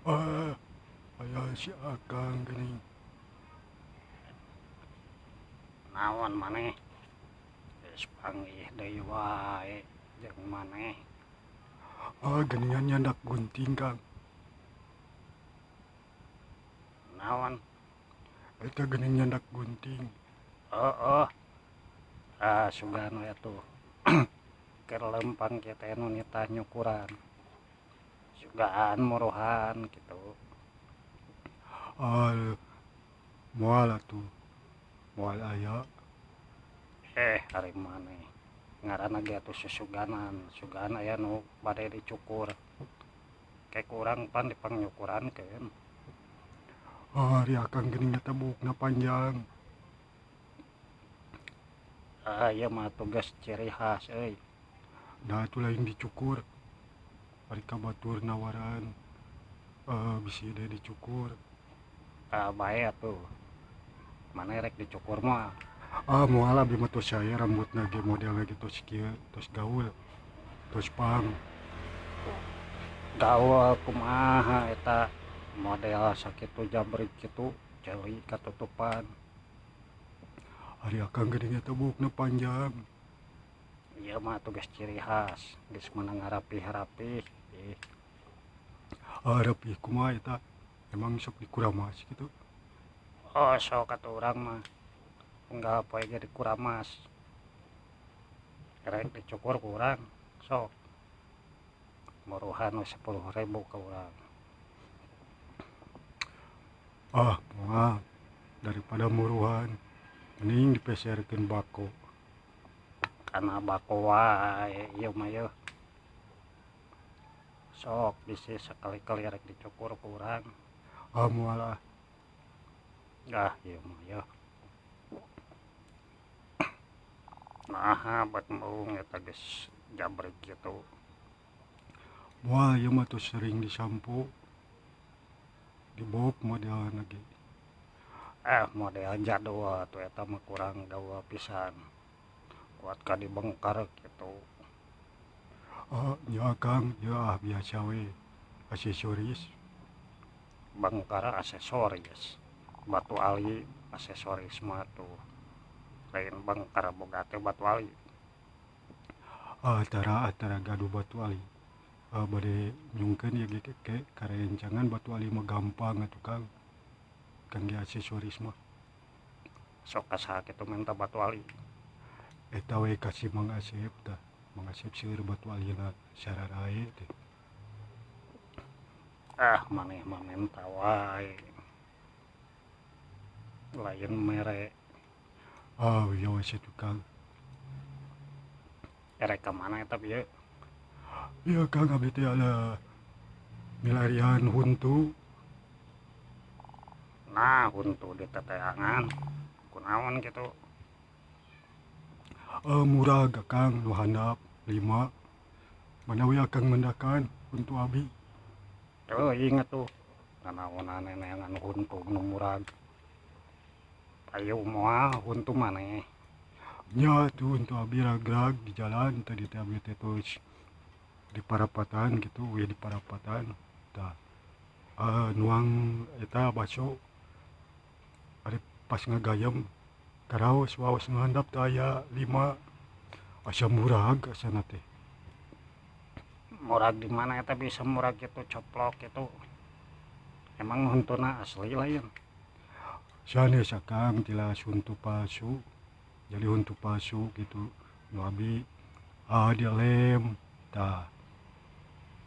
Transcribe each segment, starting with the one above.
Ah, aya si Akang geuning. Naon maneh geus panggih deui wae jeung maneh. Ah, geuningan nyandak gunting, Kang. Naon? Eta geuning nyandak gunting. Heeh. Ah, sugan we atuh. Keur lempang kieu teh nu nitah nyukuran. Sugan muruhan kitu. Ah, moal atuh. Moal aya. Eh, ari maneh. Ngaranna ge atuh susuganan, sugan aya nu bade dicukur. Ke kurang pan dipangnyukurankeun. Ah, ari Akang geuning eta buukna panjang. Ah, ieu mah tugas ciri khas euy. Da atuh lain dicukur. Ari ka batur nawaran bisi deui dicukur. Ah, bae atuh. Maneh rek dicukur mah? Ah, moal abdi mah tos aya rambutna ge modelna ge tos kieu, tos gaul, tos pang. Gaul kumaha eta model sakitu jabrik kitu ceuli katutupan. Ari Akang geuning eta buukna panjang. Ieu mah tugas ciri khas, geus meunang ngarapih-rapih. Ih. Ah, rapih kumaha eta? Emang sok dikuramas kitu? Oh, sok atuh urang mah. Unggal poe ge dikuramas. Rek dicukur ku urang, sok. Muruhan we 10.000 ka urang. Ah, moal. Daripada muruhan mending dipeserkeun bako. Kana bako wae ieu mah yeuh. Sok bisi sakali-kali rek dicukur ku urang. Ah, moal ah. Ah, ieu mah yeuh. Naha bet embung eta geus jabrik kitu. Moal ieu mah tos sering disampo. Dibop modelna ge. Ah, model jadul atuh eta mah kurang gaul pisan. Kuat ka dibengkar kitu. Ah, nya Kang, ieu ah biasa we aksesoris. Bengkar aksesoris. Batu ali aksesoris mah tuh. Lain bengkar boga teh batu ali. Ah, tara gaduh batu ali. Ah, bade nyungkeun ieu ge ke karencangan batu ali mah gampang atuh Kang. Kangge aksesoris mah. Sok ka saha kitu menta batu ali? Eta we ka si Mang Asep tah. Mang Asep seueur batu alina sararae teh. Ah, maneh mah menta wae. Lain mere. Ah, ieu we situ Kang. Erek ka mana eta bieu? Ieu Kang abdi teh ala milarian huntu. Nah, huntu di teteangan. Kunaon kitu? Murah ga Kang nu handap 5. Mana we Akang mendakan huntu abi? Teuing atuh. Nanaonan neneangan huntu nu murag. Ayo moal huntu maneh. Nya atuh huntu abi ragrag di jalan tadi teh abi teh tos di parapatan kitu we di parapatan tah. Nuang eta baso. Ari pas ngagayem karaos waos nu handap teh aya 5. Asa murag asana teh. Murag di mana eta bisa murag kitu coplok kitu? Emang huntuna asli lain? Sanes Akang tilas huntu palsu. Jadi huntu palsu kitu nu abi dilem tah.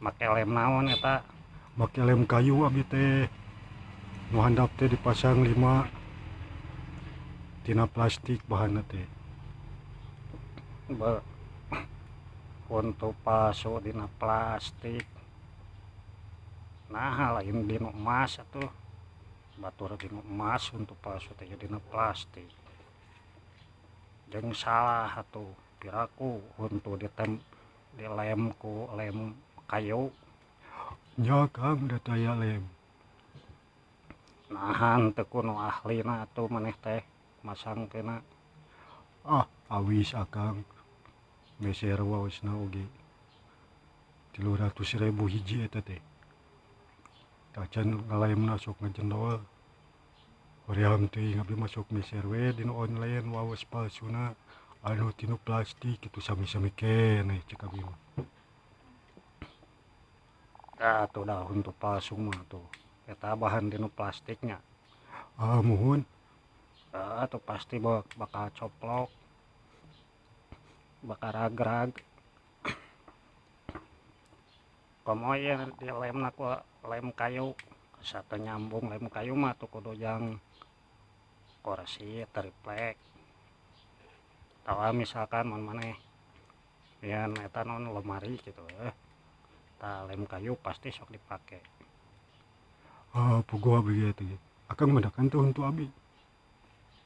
Make lem naon eta? Make lem kayu abi teh. Nu handap teh dipasang 5 tina plastik bahanna teh. Be, huntu palsu dina plastik. Nah, lain dina emas atuh. Batur dina emas huntu palsu teh dina plastik. Jeung salah atuh piraku huntu dilem ku lem kayu. Nya Kang da teu aya lem. Nahan teu ku nu ahlina atuh maneh teh masangkeunna. Ah, awis Akang. Meser waosna oge. 300.000 hiji eta teh. Tacan ngalaemna sok ngajendol. Hoream teuing abdi mah sok meser we dina online waos palsuna anu tinu plastik kitu sami-sami keneh cek abi mah. Ah tuh dah huntu palsu mah tuh. Eta bahan dinu plastiknya. Ah muhun. Ah tuh pasti bakal coplok. Bakal ragrag. Komo ieu di lemna ku lem kayu. Asa teu nyambung lem kayu mah tuh kudu jang koresi triplek. Tawa misalkan mun maneh yen eta naon lemari gitu tah lem kayu pasti sok dipake. Ah puguh abi ge teh. Akang mendakan teu huntu abi.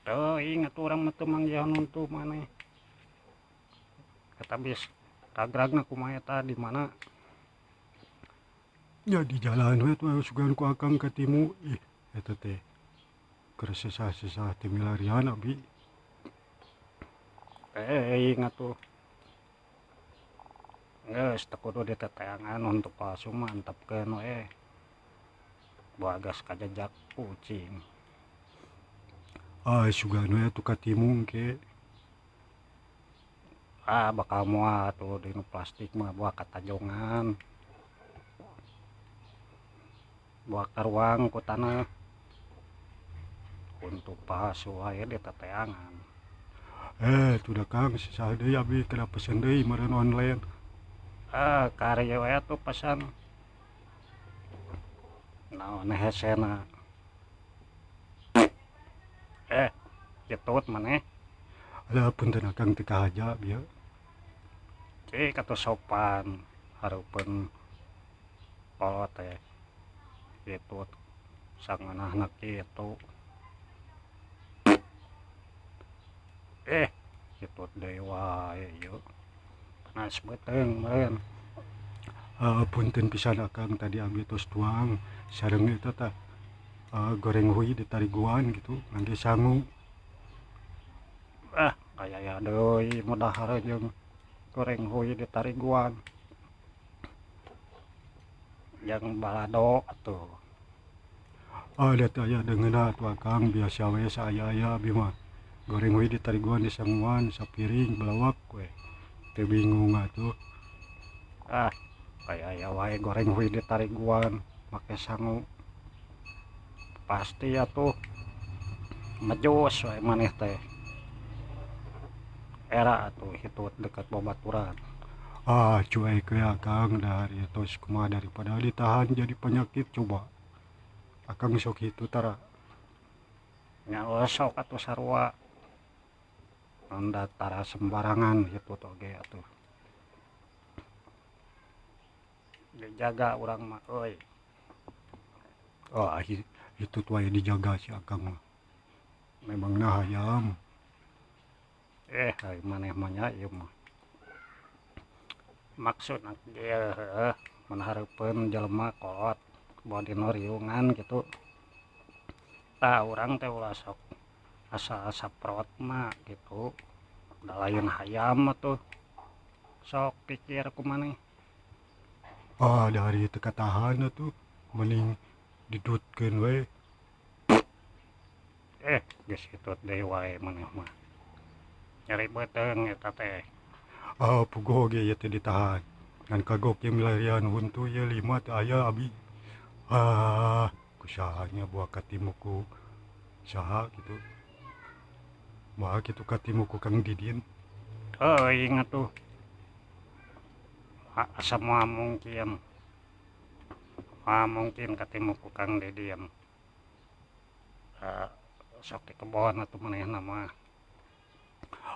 Teuing atuh urang mah teu manggihan huntu maneh. Eta bis ragragna kumaha eta di mana? Ya di jalan we tuh sugan ku akang katimu ih eta teh keur sesah-sesah teh milarian abi. Teuing atuh. Geus teu kudu diteteangan huntu palsu mah antepkeun we. Boa gas kajejak kucing. Ah sugan we atuh katimu engke. Ah bakal moal atuh dinu plastik mah boa katajongan. Boa karuang ku taneuh. Huntu palsu wae diteteangan. Tuh dah Kang sesah deui abi kada pesen deui meureun online. Ah karya we atuh pesan. Naon hesena. Kitut maneh. Alah punten akang teu kahaja bieu. Cik atuh sopan hareupeun kolot teh. Kitut sangeunahna kitu. Kitut deui wae ieu. Panas beuteung meureun. Punten pisan akang tadi abi tos tuang sareng eta tah goreng hui di tariguan gitu ngangge sangu. Ah kaya ya deui mudahar jeung goreng hui di tariguan. Yang balado atuh. Ah da teh aya deungeunna atuh akang biasa we saaya-aya abi mah. Goreng hui di tariguan disanguan sapiring balawak we. Teu bingung atuh. Ah kaya aya wae goreng hui di tariguan make sangu. Pasti atuh mejus we maneh teh. Era atuh hitut dekat babaturan. Ah cuek we akang dari tos kumaha daripada ditahan jadi penyakit coba. Akang sok hitut tara. Nya sok atuh sarua. Anda tara sembarangan hitut oge atuh. Dijaga urang mah euy. Ah hitut wae dijaga si akang mah. Memangna hayam. Ari maneh mah nya ieu mah. Maksudna ge heueuh mun hareupeun jelema kolot boa dina riungan kitu. Tah urang teh ulah sok asa saprot mah kitu. Da lain hayam atuh. Sok pikir ku maneh. Ah dari teu katahan atuh mending didutkeun we. Geus hitut deui wae maneh mah. Nyeri beuteung eta teh. Ah puguh ge ieu teh ditahan. Ngan kagok ye milarian huntu ieu 5 teu aya abi. Ah kusaha nya buah katimu ku saha kitu. Moal kitu katimu ku Kang Didin. Teuing atuh. Asa moal mungkin. Moal mungkin katimu ku Kang Didin. Sok di kebon atuh manehna mah.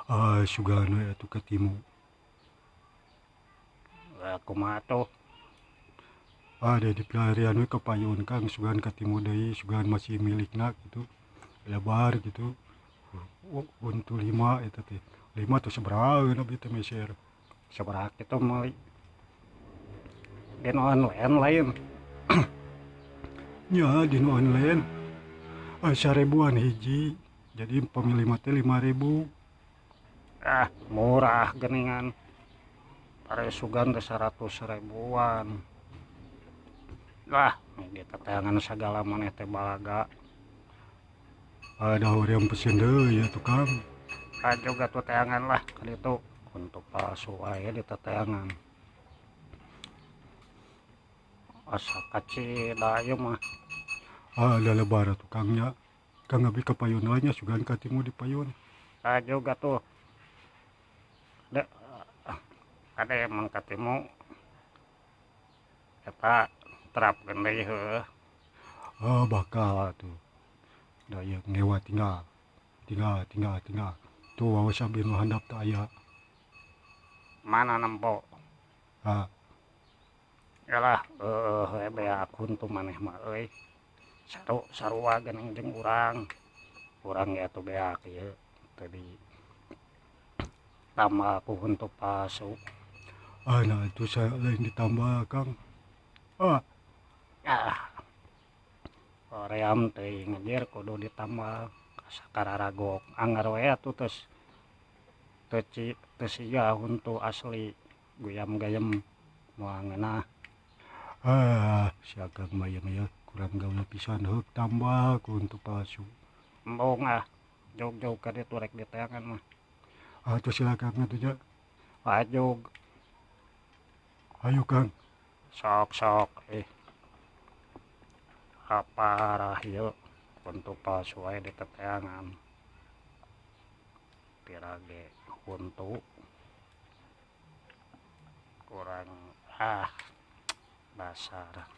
Ah sugan we atuh katimu. Kumaha atuh? Ah da di pilarian we kapayun Kang sugan katimu deui sugan masih milikna kitu. Lebar kitu. Huntu 5 eta teh. 5 teh sabaraha abi teh meser. Sabaraha kitu meuli. Dina online lain. Nya dina online. Ah 1000-an hiji. Jadi pami 5 teh 5000. Ah murah geuningan. Pare sugan teh 100 ribuan. Lah, diteteangan sagala maneh teh balaga. Ada hoream pesen deui ya tukang. Juga tuh teangan lah kali itu untuk palsu wae diteteangan. Asa kacida ieu mah. Ah, da lebar tukangnya. Kang abi ka payun we nya sugan katimu di payun. Juga tuh. Da kade emang katimu eta terapkeun deui heueuh. Ah, bakal atuh. Da ieu ngewa tinggal. Tinggal tinggal tinggal. Tuh wawas abi nu handap teh aya. Mana nempo? Ah. Yalah, heueuh beak huntu maneh mah euy. Sarua geuning jeung urang. Urang ge atuh beak ieu tadi tambah ku huntu palsu. Ah, nah itu saya lain ditambah Kang. Ah. Ah. Hoream teuing anjir kudu ditambah sakararagok anggar we atuh tos teu teu siga huntu asli guyam gayem moal ngeunah. Ah, si Akang mah ieu kurang gaul pisan heuk tambah ku huntu palsu. Embung ah, jog-jog ka ditu rek diteangan mah. Ah, atuh silakan atuh nya. Wajug. Ayo Kang. Sok-sok ih. Aparah ieu huntu palsu wae diteteangan. Pira ge huntu. Kurang ah dasar.